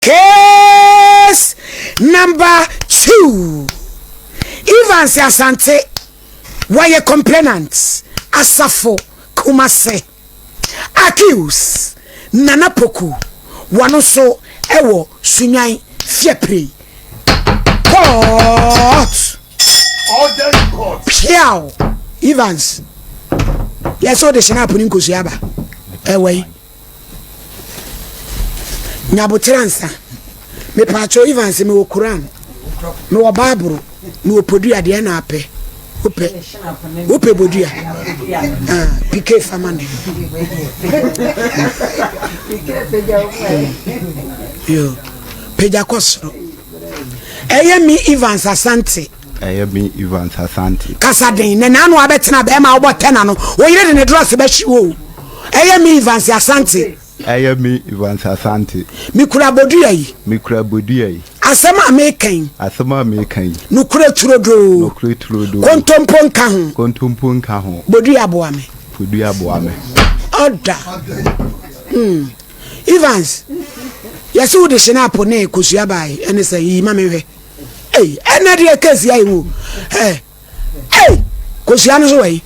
Case number 2, Evans Asante wɔyɛ complainant, Asafo Kumase. Accused, Nana Poku, wɔno nso wɔ Sunyan Fiapre Court. Order in court. Piaw! Evans, yɛ sɛ wode hyena apo ne nkosua aba. Ɛwɔ yi. Nyaboterɛ ansa. Mepaakyɛw Evans mewɔ Quran, mewɔ Bible, mewɔ podua deɛ na apɛ. Wopɛ wopɛ bodua? Ah, PK fama ne. Yo, pagya kɔ soro. Ɛyɛ me Evans Asante. Ɛyɛ me Evans Asante. Kasa den na n'ano abɛtena bɛrima a wobɔ tɛna no wo yere de ne drɔs bɛhye wo o. Ɛyɛ me Evans Asante. Ɛyɛ me Evans Asante. Mekura bodua yi. Mekura bodua yi. Asɛm a meka yi. Asɛm a meka yi. Nokorɛ turodoo. Nokorɛ turodoo. Kontompo nka ho. Kontompo nka ho. Bodua boa me. Bodua boa me. Ɔda. Hmm. Evans, yɛse wode hyinapo ne kosua bae ɛne sɛ yi ma menhwɛ. Ei, ɛnɛ deɛ kesi ayɛ mu. Ɛ, ei, kosua no so wɔ yi.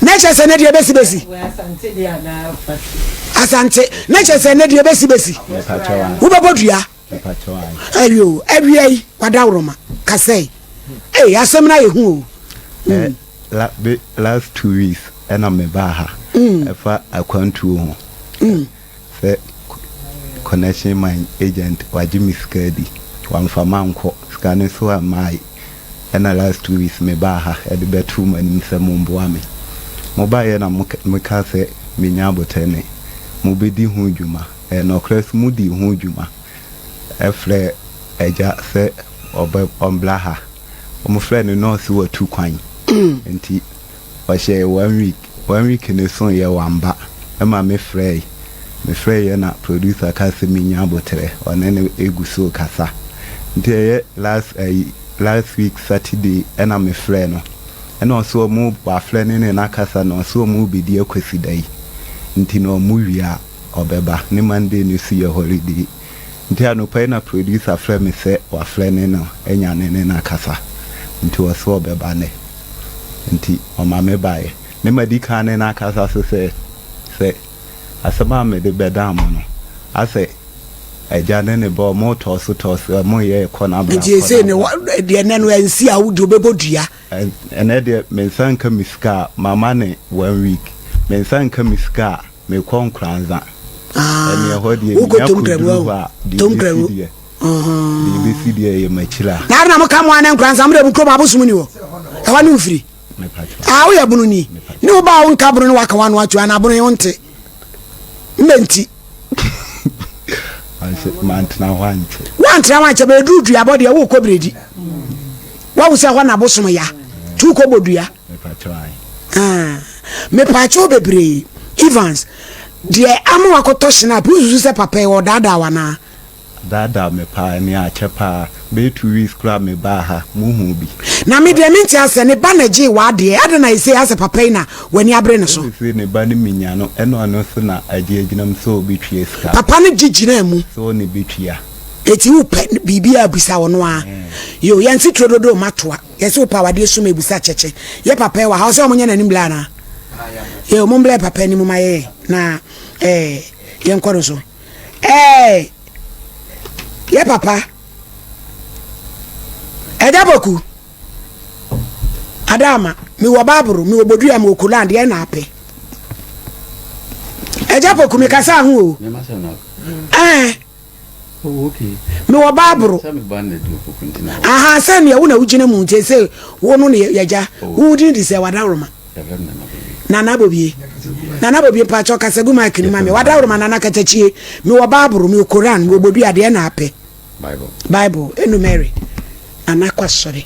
Na kyerɛ sɛ ne deɛ bɛsi bɛsi. Asante, na kyerɛ sɛ ne deɛ bɛsi bɛsi. Wobɛbɔ dua. Awie o, awia yi, wadaworoma, kasɛe. Ei, asɛm no ayɛ hu o. Mm. La, be, last 2 weeks ɛna mebaa ha. Ɛfa akwantuo ho. Sɛ connection man agent wagye me sika adi, wamfa mankɔ, sika no so ammae. Ɛna last 2 weeks mebaa ha ɛde bɛtoo mo anim sɛ momboa me. Mobaeɛ na mokaa sɛ menya abotɛ ne mobɛdi ho dwuma. Ɛyɛ nɔkorɛ so modii ho dwuma. Ɛfrɛ agya sɛ ɔbɛ ɔmbra ha. Wɔfrɛɛ no na ɔse watu kwan. Nti ɔhyɛɛ one week. One week no soeɛ wamba. Ɛma me frɛe. Me frɛeɛ na producer kaa sɛ menya aboterɛ. Ɔne no egu so rekasa. Nti ɛyɛ last ayi last week Saturday ɛna me frɛɛ no. Ɛna ɔse ɔmo wafrɛ no ne no akasa na ɔse ɔmo rebɛdi Akwasida yi. Nti na ɔmo wie a ɔbɛba. Ne Monday no so yɛ holiday. Nti anɔpa yi na producer frɛ me sɛ wafrɛ ne no anya ne ne no akasa. Nti ɔse ɔbɛba nnɛ. Nti ɔma me baeɛ. Ne madi kan ne no akasa so sɛ, sɛ asɛm a mede bɛdan mo no, asɛ agya ne ne ba ɔmo tɔɔso tɔɔso, ɔmo yɛ kɔ na bra, Nti kɔ ɛsei na ne bra. deɛ ɛnɛ no ɛnsi a wode wobɛbɔ dua. Ɛnɛ deɛ me nsa nka me sika a, mama ne one week. Me nsa nka me sika a, mekɔ Nkoranza. Ɛne ɛhɔ deɛ Wokɔ menya Tom Krawu kɔduru ahu. hɔ a, deɛ Tom ɛbɛsi Krawu. deɛ, deɛ ɛbɛsi deɛ ɛyɛ m'akyiri a. Na ade na moka mo a na Nkoranza mode mo kurom abosom ni hɔ. Ɛhɔ ne wofiri. Mepakyɛw. Ah, woyɛ bono ni. Ne wo ba a wonka bono ne waka w'ano ato anaa bono yi wonte. Mbɛ nti. Mantena hɔ ankyɛ. Woantena hɔ ankyɛ bɛduru duabɔ deɛ wokɔ beredi. Wahu sɛ hɔ na abosom ya. Tu kɔ bɔ dua. Ah, mepaakyɛw bebree. Evans, deɛ ama wakɔtɔ hyena, wosusu sɛ papa yi ɔdaadaa wo anaa? Daadaa me paa, ɛne akyɛ paa. Bɛyɛ 2 weeks koraa mebaa ha, muhuu bi. Na me deɛ mente asɛ, ne ba na gyee w'adeɛ, adɛn na ɛsei asɛ papa yi na w'ani abere ne so? Ɛsɛ ne ba no menya no, ɛna ɔno nso na agye agyina mu sɛ ɔbɛtua sika. Papa no gye gyinaa mu. Sɛ ɔne bɛtua. Eti wopɛ biribi a bisa ɔno ara. Yo, yɛnte turo dodo mma toa. Yɛse wopɛ awadeɛ sum ebisa kyɛkyɛ. Yɛ papa yi wɔ ha, ɔsɛ ɔmo nyɛ n'anim blɛ anaa? Yo, mo mblɛ papa anim ma yɛn na eh, yɛnkɔ no so. Eh, yɛ papa. Ɛda boku. Adama, mewɔ Bible, mewɔ bodua, mewɔ Koran, deɛ na apɛ. Ɛgya poku, mekasa ho o. Eh, mewɔ Bible. Aha, sɛ nea wo na wogyina mu nti sɛ wo no ne yɛgya, wo din de sɛ wadaworoma. Nana Bobie. Nana Bobie mpakyɛ kasa gu mic no ma me. Wadaworoma Nana Katakyie. Mewɔ Bible, mewɔ Koran, mewɔ bodua, deɛ na apɛ. Bible. Bible, enu Mary. Nana kɔ asɔre.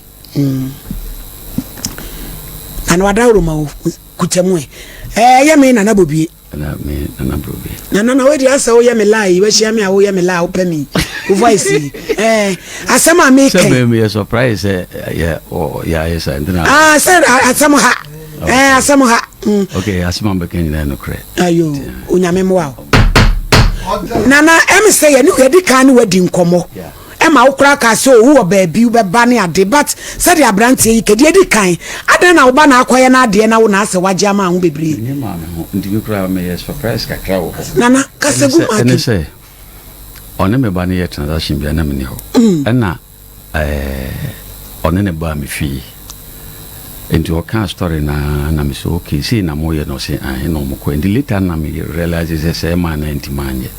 Nana wadaworoma o kuta mu ɛ. Ɛyɛ me Nana Bobie. Nana me Nana Bobie. Nana na wadi asɛ woyɛ me lie, wahyia me a woyɛ me lie, wopɛ me. Wo voice yi. Eh, asɛm a meka. Sɛ me yɛ surprise sɛ yɛ yɛ ayɛ sa ntina. Ah, sɛ asɛm ha. Eh, asɛm ha. Okay, asɛm a bɛka nyinaa nokorɛ. Ayo, onyame mmoa wo. Nana, ɛm sɛ yɛne yɛdi kan ne wadi nkɔmmɔ ɛma wo koraa kaa sɛ owu wɔ baabi wobɛba ne ade, but sɛdeɛ aberanteɛ yi kɛdeɛ di kan, adɛn na wo ba na akɔyɛ n'adeɛ na wo na asɛ wagye ama ho bebree? Ɛnyɛ maa me ho nti me koraa meyɛ surprise kakra wɔ hɔ. Nana, kasa gu mic mu. Ɛne sɛ ɔne me ba no yɛ transaction bi a na menni hɔ ɛna Ɛɛ ɔne no baa me fie nti ɔkaa story no ara na me sɛ okay sei na moyɛ no ɔse ae na ɔmo kɔɛ nti later na me realise sɛ sɛ ɛmaa no nti manyɛ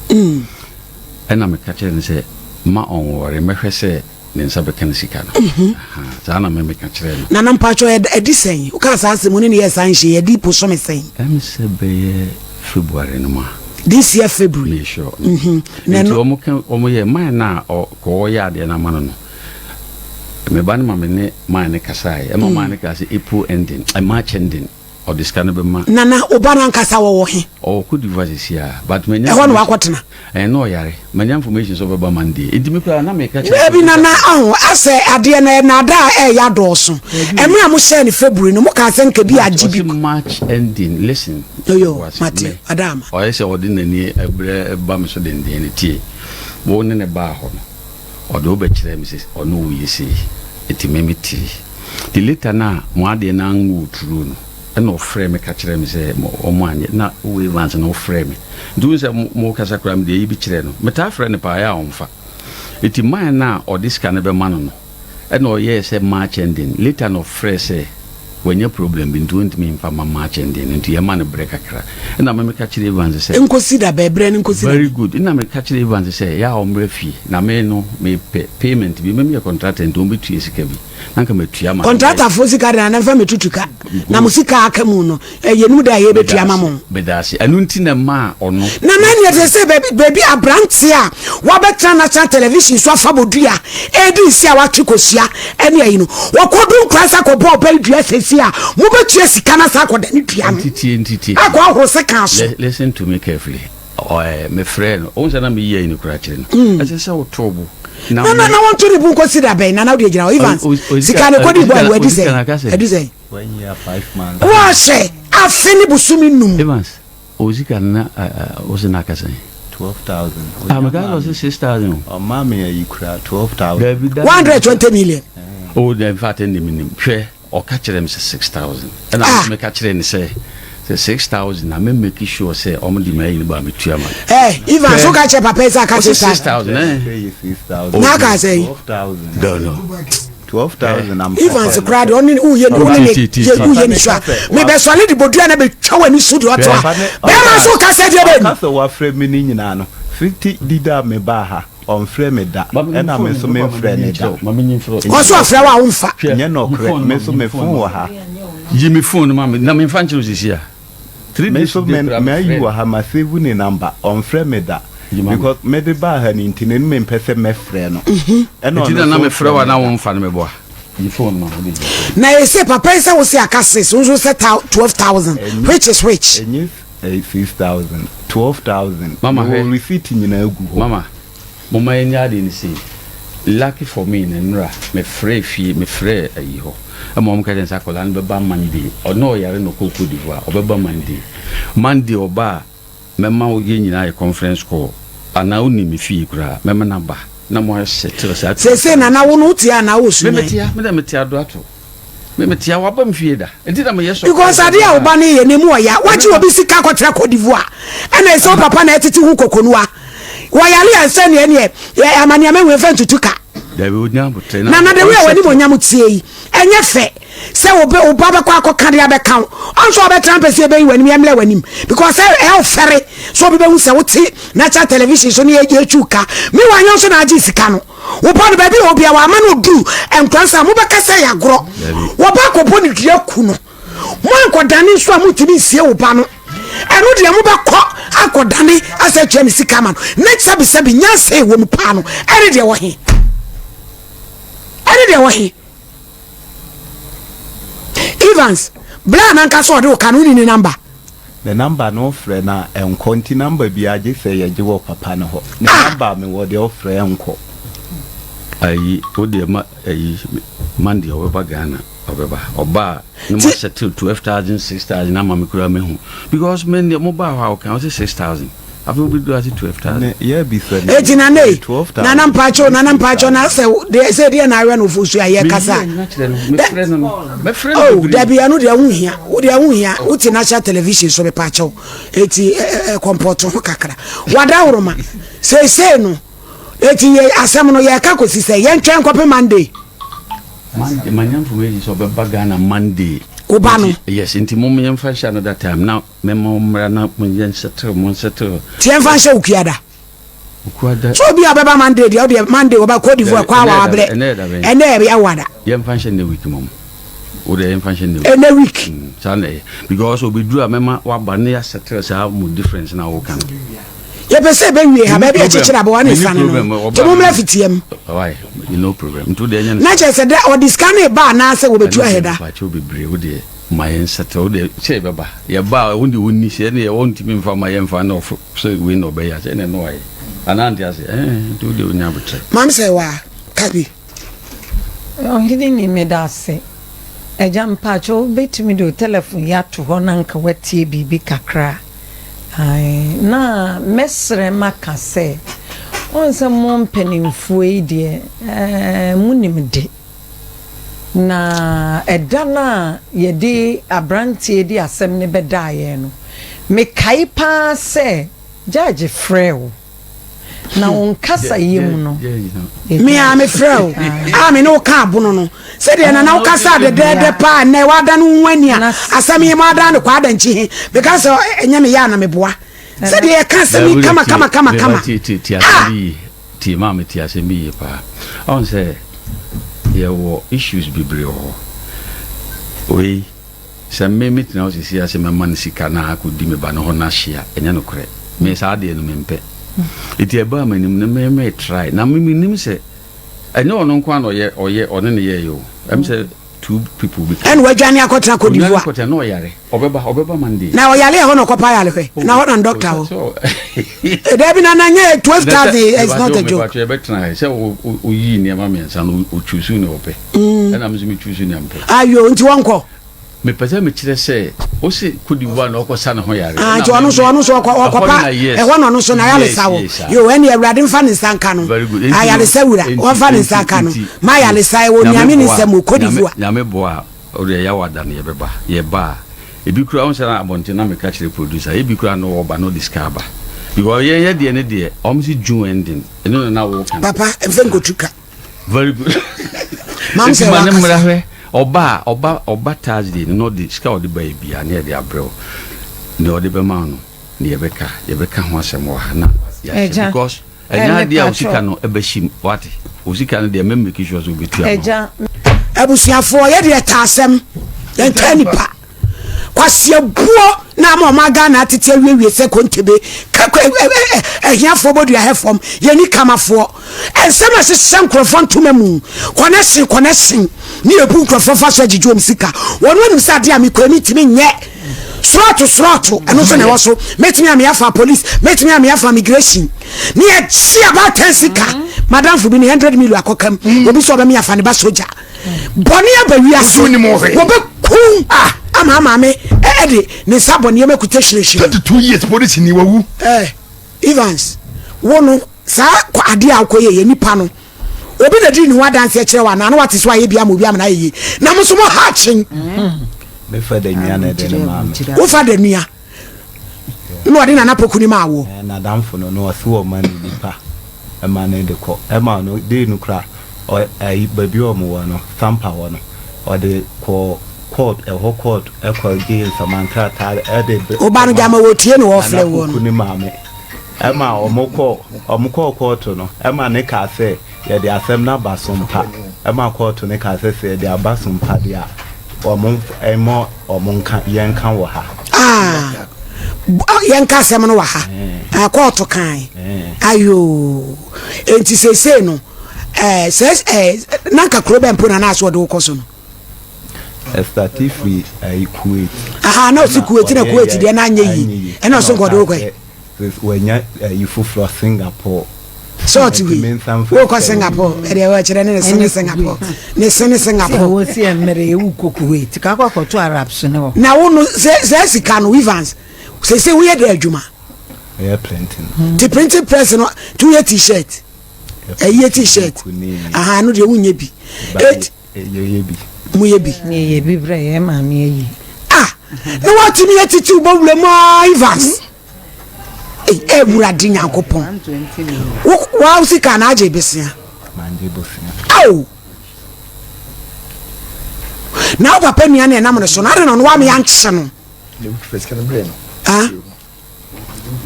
ɛna meka kyerɛ no sɛ ma ɔnwɔre mɛhwɛ sɛ ne nsa bɛka ne sika no Aha, saa na me meka kyerɛ no. Nana mpakyɛw ɛdi sɛn wokaa saa asɛm wo ne no yɛɛ saa nhyehyɛe ɛdi bosome sɛn? Ɛm sɛ bɛyɛ February no mu a. This year February. Me sure. Nti ɔmo ka ɔmo yɛ man no a ɔ kɔ ɔyɛ adeɛ no ama no no me ba no ma me ne man no kasaeɛ ɛma man no kaa sɛ April ending eh, March ending ɔde sika no bɛma. Nana wo ba no ankasa wɔwɔ he? Ɔwɔ Cote d'Ivoire sisi a but manya Ɛhɔ na information wakɔtena? Ɛɛ na ɔyare manya information sɛ ɔbɛba Monday nti me koraa na meka kyerɛ Daabi Nana aho asɛ adeɛ no nnaadaa a ɛɛyɛ adɔɔso Ɛmerɛ a mo hyɛɛ no February no mo kaa sɛ nka bi March agye bi ɔse March ending listen Oyo wase mate me adaama. Ɔyɛ sɛ ɔde n'ani brɛ ba me so denden no tie wo ne no baa hɔ no ɔde wo bɛkyerɛɛ me sɛ ɔne wo yɛ sei nti me me tee nti later no a mo adeɛ no anwo true no ɛna ɔfrɛɛ me ka kyerɛɛ me sɛ ɔmo anyɛ na wo Evans no wofrɛɛ me nti wohu sɛ mo kasa koraa mede ayi bi kyerɛɛ no metaa frɛ no paa ɛyɛ a ɔmfa nti man no a ɔde sika no bɛma no no Ɛna ɔyɛɛ sɛ March ending, later na ɔfrɛɛ sɛ wanya problem bi nti ɔntumi mfa mma March ending no nti yɛma no berɛ kakra. Ɛna me meka kyerɛɛ Evans sɛ. Nkosi da bɛn? Berɛ no nkosi da Very bɛn? good. Ɛna meka kyerɛɛ Evans sɛ yɛ a ɔmmra fie na me no mepɛ payment bi, me meyɛ contractor nti wɔbɛtua sika bi na anka matua ama no. Contractorfoɔ sika de na mfa mɛtutu ka, na mo Good. sika a aka mu no Yɛnum da a yɛbɛtua ama mo. Meda ase. Ɛno nti na ɛmaa ɔno. Na na nea ɛte sɛ baabi baabi aberante a wabɛtena national television so afa bodua redi nse a watwe kosua ne ayi no, wɔkɔdu nkura sɛ akɔbɔ ɔbɛn dua sɛsi a mobɛtua sika no asa akɔda ne dua no Ntitie ntitie. akɔ ahoro sekan so. Listen to me carefully. Ɔɛ mefrɛɛ no. Wohu sɛ na meyi ayi no koraa kyerɛ no. Ɛsɛ sɛ woto bo. Na na na wɔnto ne bo nkɔsi da bɛn? Nana wodeɛ gyina hɔ. Evans, sika no kɔdi bɔ ayi wadi sɛn? Adu sɛn? Wɔahyɛ afe ne bosome num. Evans, o sika no na ɔse na aka sɛn? 12,000. Ah, meka sɛ ɔse 6,000 o. Ɔma me ayi kura 12,000. Dabi da. 120 million. Oh, in fact, ɛnna menim. Hwɛ, ɔka kyerɛ me sɛ 6,000. Ɛna ah. meka kyerɛ ne sɛ sɛ 6,000 na me make sure sɛ ɔmo de ma ayi no ba metua ma. Eh, Evans, wo ka kyerɛ papa yi sɛ aka 6,000. Eh. Na aka sɛ. 12,000. No, no. 12,000 am Evans koraa deɛ ɔne woyɛ ne wone ne yɛ woyɛ ne so a mebɛsɔre de bodua na bɛtwa w'ani so deɛ ɔte a bɛrima nso ka sɛ deɛ bɛn ɔka sɛ wafrɛ me ne nyinaa no fiti dida a mebaa ha ɔmfrɛ me da ɛna me nso memfrɛ ne da ɔso ɔfrɛ wo a womfa nyɛ nɔkorɛ me nso me fon wɔ ha yi me fon no ma me na memfa nkyerɛ wo sisi a Me nso me mayi wɔ ha ma save ne number ɔnfrɛ me da because me de baa ha no nti no me mpɛ sɛ mɛ frɛ no ɛna ɔno na nso me frɛ nfrɛ wa me na da. wɔn fa no me boa yi phone ma wode yi na ɛsɛ papa yi sɛ wo se aka six wo nso sɛ 12,000 Ɛnyɛ which is which ɛnyɛ 6,000 12,000 mama mewɔ hwɛ receipt nyinaa gu hɔ. mama Momma yɛnyɛ adeɛ no sei. Lucky for me no nnora me frɛɛ fie me frɛɛ ayi hɔ ɛma wɔn ka kyerɛ me sɛ akwadaa no bɛba Monday ɔno ɔyare na ɔkɔ Cote d'Ivoire ɔbɛba Monday Monday ɔba a mɛma wo yɛn nyinaa ayɛ conference call anaa wonim me fie koraa mɛma no aba na mo asettle saa Seesei Nana wo no wote anaa wɔ me Sunyani? metea me deɛ mete Adoato. Me me tia waba me fie da. Nti na me yɛ Because surprise adeɛ a wo ba no yɛ no emu ɔya. Wagye obi sika akɔtra Cote d'Ivoire. Ɛna ɛsɛ wo papa na ɛtete ho kokonua. Wɔyare a ɛsɛ neɛ neɛ yɛ amaneɛ mahu ɛmfa ntutu ka. Dabi onya abotrɛ na. Nana the way a w'anim onyam teɛ yi ɛnyɛ fɛ sɛ wo wo ba bɛkɔ akɔka de abɛka wo. Ɔnso ɔbɛtra mpɛ sɛ yɛbɛyi w'anim yɛmmrɛ w'anim because sɛ ɛyɛ wo fɛre sɛ obi bɛhu sɛ wote natural television so ne yɛtwiw ka. Meanwhile nyɛ wo nso na agye sika no. Wo ba no baabi a ɔwɔ biara wama no duru nkora nsa a mobɛka sɛ yɛ agorɔ. Wɔba akɔbɔ ne dua ku no. Moankɔdane nso a montumi nsie wo ba no. Ɛno deɛ mobɛkɔ akɔdane asɛ atua ne sika ama no. Ne sɛbesɛbe nyansa ɛwɔ mu paa no, ɛne deɛ wɔ he? Ɛne deɛ wɔ he? Evans, bla nankasa ɔde wo ka no, wonni ne number? Ne number no wofrɛ no a ɛnkɔ nti number biaa gye sɛ yɛgye wɔ papa no hɔ. Ne Ah! number a mewɔ deɛ wofrɛ ɛnkɔ. Ayi wo deɛ ma ayi Monday ɔbɛba Ghana ɔbɛba ɔba a na mo Ti settle 12,000 6,000 ama me koraa mehu because me deɛ mo baa hɔ a ɔka ɔse 6,000. Afei wobɛduru ase 12,000. Eti nana ei, nana mpakyɛw, nana mpakyɛw, na sɛ deɛ sɛ deɛ na awɛ no ofosu a yɛ kasa. Oh, dabi ɛno deɛ ho hia, wo deɛ ho hia, wo te national television so mepakyɛw. Eti ɛ kɔmpɔto ho kakra. Wada woroma. Seesei no, eti yɛ asɛm no yɛka kɔsi sɛ yɛntwɛn nkɔpe Monday. Monday, manya information sɛ ɔbɛba Ghana Monday. Woba no? Yes, nti mom yɛmfa nhyɛ another time na Mɛma wo mmra na mo yɛ nsettle mo nsettle. Ti yɛn fa nhyɛ Okuada. Okuada. So obi a ɔbɛba Monday deɛ ɔdeɛ Monday ɔba Cote d'Ivoire kɔ awa abrɛ. Ɛnɛ yɛ Awada. Yɛn fa nhyɛ ne week mom. O deɛ yɛn fa nhyɛ ne week. Ɛnɛ week. Mm, saa na ɛyɛ because obeduru a mɛma waba ne yɛ settle saa mo difference na woka no. Yɛpɛ sɛ ɛbɛwie ha baabi a ɛkyekyere aboa ne nsane no nti mommra fitiam. Why? No problem. Nti o deɛ ɛnyɛ ne. Na kyerɛ sɛ dɛ ɔde sika no ba anaasɛ wɔbɛtu ahɛda. Ɛno deɛ mepakyɛw bebree o deɛ. Ma yɛn settle wo deɛ sɛ yɛbɛba yɛba a wo deɛ ɔnni sɛ ɛne ɔntumi mfa ma yɛmfa na ɔfo sɛ wei na ɔbɛyɛ a sɛ ɛne no ayɛ anaa nte ase ɛɛ nti wo deɛ ɔnya abotrɛ. Maame sɛ waa ka bi. Ɔhene ni meda ase. Agya mpakyɛw wobɛtumi de wo tɛlɛfon yi ato hɔ na nka woatie biribi kakra ae na mɛsrɛ maka sɛ wohu sɛ mo mpanimfoɔ yi deɛ ɛɛ monim de. Na ɛda no a yɛde aberanteɛ de asɛm no bɛdaa yɛn no, mekae pa ara sɛ judge frɛɛ wo, na wo nkasayɛ mu no, Me ara mefrɛɛ wo a me ne wo kaa bono no, sɛdeɛ na na wokasaa dɛdɛɛdɛ paa a nnɛ woadane wo ho ani a asɛm yi moadane no kwaadankyi he. Meka sɛ ɛnyɛ me yɛ a na meboa. Sɛdeɛ yɛka asɛm yi kama kama kama kama. Ah! Tie maa me te asɛm bi yie paa. Ɔhu sɛ yɛwɔ issues bebree wɔ hɔ. Wei sɛ me me tena hɔ sisi a sɛ mɛma no sika na akɔdi me ba no hɔ no ahye a, ɛnyɛ nokorɛ. Me saa adeɛ no mempɛ. Nti ɛbaa m'anim no me me try na me menim sɛ ɛnyɛ ɔno nko ara na ɔyɛ ɔyɛ ɔne no yɛeɛ o. Ɛm sɛ two people bi ka. Ɛna wadwane akɔtena Cote d'Ivoire. Ɔdwane kɔtena na ɔyare. Ɔbɛba ɔbɛba Monday. Na ɔyare ɛhɔ na ɔkɔpa ayarehwɛ. Oh, na hɔ na doctor hɔ. Dabi na na nyɛ 12,000 is not a joke. Yɛbɛtena ha sɛ oyi nneɛma mmiɛnsa no o choose nea ɔpɛ. Ɛna me nso me choose nea mpɛ. Ayo nti wɔnkɔ. Mepɛ sɛ mekyerɛ sɛ ose Cote d'Ivoire na ɔkɔ sa ne ho yare. Ah, nti ɔno nso ɔno nso ɔkɔ ɔkɔpa ɛhɔ na ɔno nso na ayaresa wɔ. Yo ɛne awurade nfa ne nsa nka no. Ayaresa wura wɔnfa ne nsa nka no. Ma ayaresa ɛwɔ Nyame ne nsam wɔ Cote d'Ivoire. Nyame boa ɔdeɛ yawa da no yɛbɛba yɛba a ebi koraa wohu sɛ na abɔnten na meka kyerɛ producer ebi koraa na ɔba na ɔde sika aba because yɛn yɛ deɛ ne deɛ ɔmo se June ending ɛno na na wɔka no. Papa mfɛ nkotu ka. Very good. Maam sɛ Eti ma ne wakasa. mmra hwɛ ɔba a ɔba ɔba Thursday no na ɔde sika a ɔde ba yɛ bia ne yɛde abrɛ wo nea ɔde bɛma wo no ne yɛbɛka yɛbɛka ho asɛm wɔ ha na yɛahyɛ Agya, because eh, ɛnyɛ adeɛ a wo mepakyɛw. sika no ɛbɛhyim wate wo sika no deɛ mɛ make sure sɛ wobɛtua ma wo. Agya, Abusuafoɔ yɛ deɛ taa asɛm yɛntaa nipa. Kwaseabuo na ama ɔma Ghana atete awiewie sɛ kontebe kɛkɔ ahiafoɔ bɔdua hɛ fam yɛni kamafoɔ nsɛm a ɛhyehyɛ nkurɔfoɔ ntoma mu connection connection ne yɛbu nkurɔfoɔ fa so agyegye wɔn sika wɔn anim sɛ adeɛ a mekɔ ani ntumi nyɛ sorɔto sorɔto ɛno nso na ɛwɔ so mɛtumi a meafa police mɛtumi a meafa migration ne yɛkye abaatan sika madamfo bi ne 100 million akɔkam obi sɛ ɔbɛme afa ne ba sogya Bɔne aba wiase. Wɔbɛkum ama maame ɛde ne nsa bɔ nneɛma kuta hyerɛhyerɛ. 32 years polisi ni wawu. Eh, Evans, wo no saa adeɛ a wokɔyɛ yɛ nipa no obi na di ne ho adanseɛ kyerɛ wo anaa na wate so ayɛ bi ama obi ama no ayɛ yie na mo nso mo ha akyen. Mefa da nua na ɛde ne maa me. Wofa da nua na ɔde nana poku ne maa woɔ. N'adamfo no na ɔse ɔma no nipa ma no de kɔ ɛma no dei no kora ɔ ayi baabi a ɔmo wɔ no sampa hɔ no ɔde kɔ court ɛhɔ court ɛkɔ gye nsaman krataa ɛde brɛ Wo ba no kɔma gyama wɔtie ne wɔfrɛ nana woɔ poku no. ne maame ɛma ɔmo kɔ ɔmo kɔɔ court no ɛma ne kaa sɛ Yɛde asɛm no aba sompa. Ɛma kɔɔto no kaa sɛ, sɛ yɛde aba sompa deɛ a, wɔn mmɔ wɔn nka, yɛnka wɔ ha. Ah, yɛnka asɛm no wɔ ha. Ah, kɔɔto kan. Ayoo. Enti seesei no, eh, sɛ eh, na nka kuro bɛn mpo na na aso ɔde wokɔ so no? Ɛstate firi ayi Kuwait. Aha, na ɔsi Kuwait na Kuwait deɛ na anyɛ yie. Ɛna ɔso nka ɔde wokɔ. Wanya ayi foforɔ Singapore. Sɛ ɔte wei, wokɔ Singapore, ɛdeɛ wɔkyerɛ ne ne se ne Singapore, ne se ne Singapore. Sɛ wɔ si mmerɛ ewu kɔ Kuwait, ka akɔ akɔto Arab so ne hɔ. Na wo no, sɛ sɛ sika no, Evans, sɛ sɛ woyɛ dɛ adwuma. Meyɛ printing. Ti printing press no ti woyɛ t-shirt. Ɛyɛ t-shirt. Aha no deɛ wonyɛ bi. Eight. Yɛyɛ bi. Moyɛ bi. Yɛyɛ bi brɛ yɛ maame ayi. Ah na watumi atiti wo bɔwura mu aa Evans. Awurade Nyankopɔn. Wo wa sika na agye besia. Mangye bosia. Ao. Na wo papa nua na ɛnam ne so no ade na ɔno wa me ankye no. Ah.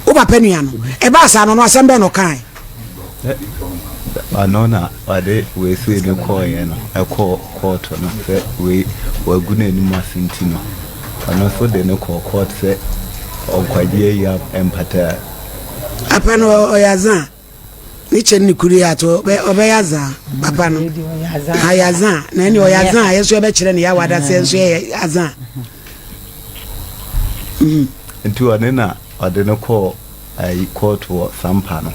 Wo papa nua no, ɛbaa saa no, ɔno asɛm bɛn na ɔkae? Ɔno na ɔde wei sei no kɔɔeɛ no, ɛkɔɔ kɔɔto no sɛ wei wagu n'anim ase nti no, ɔno nso de no kɔɔ kɔɔto sɛ ɔnkwagye ayi mpata. Apa no ɔyɛ adze a ne kyɛ ne kuri ato ɔbɛyɛ adze a papa no ayɛ adze a na ɛne ɔyɛ adze a yɛn nso yɛbɛkyerɛ ne yɛawa adase yɛn nso yɛyɛ adze a. Nti ɔne na ɔde no kɔɔ ayi kɔɔto wɔ Sampa no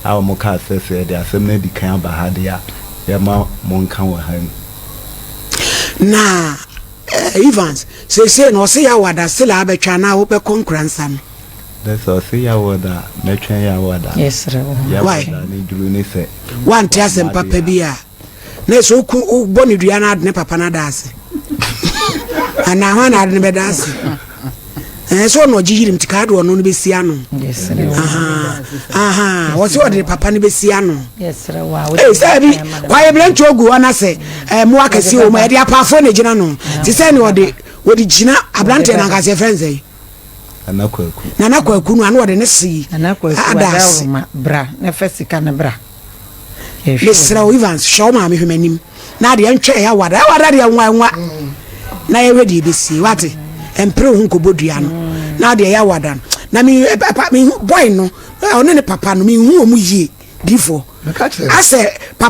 a wɔn kaa sɛ sɛ yɛde asɛm no adi kan aba ha deɛ a yɛma mo nka wɔ ha mu. Na Evans seesei no ɔse yɛawa still a abɛtwa anaa wobɛkɔ Nkoransa no. Dɛ sɛ ɔse Yawɔda a, mɛtwɛn Yawɔda. Yɛsrɛ wo. Why? Yawɔda ne duru ne sɛ Wante asɛm wamma papa deɛ bi a. a, na sɛ woku wobɔ ne dua no ade ne papa no ada ase. Anaa hwan na ade no bɛda ase? Ɛɛ sɛ ɔna ɔgye yirim nti kaa de ɔno no bɛsi ano. Yɛsrɛ wo. Aha, aha, wɔ sɛ ɔde papa no bɛsi ano. Yɛsrɛ wo a, wode Ee sɛ bi kan ma no. kwaeɛ berɛnti ogu hɔ na sɛ ɛɛ mmoa kɛseɛ wɔ mu a yɛde apaafoɔ na ɛgyina no. Te sɛ ne ɔde wɔde gyina aberanteɛ no ankasa yɛfrɛ no sɛn? Nana Kwaku. Nana Kwaku no ano ɔde ne se yi Nana Kwaku ada ase. Adaworoma bra na fa sika no bra. Yɛhwɛ Mesrɛ wo Evans hwɛ wo maame hwɛ m'anim na adeɛ ntwɛ ɛyɛ awada awada deɛ nwa nwa na yɛhwɛ deɛ ɛbɛsie wate mpere wo ho nkɔbɔ dua no na adeɛ ɛyɛ awada no na me papa me boy no ɔne ne papa no mehu wɔn yie difoɔ asɛ.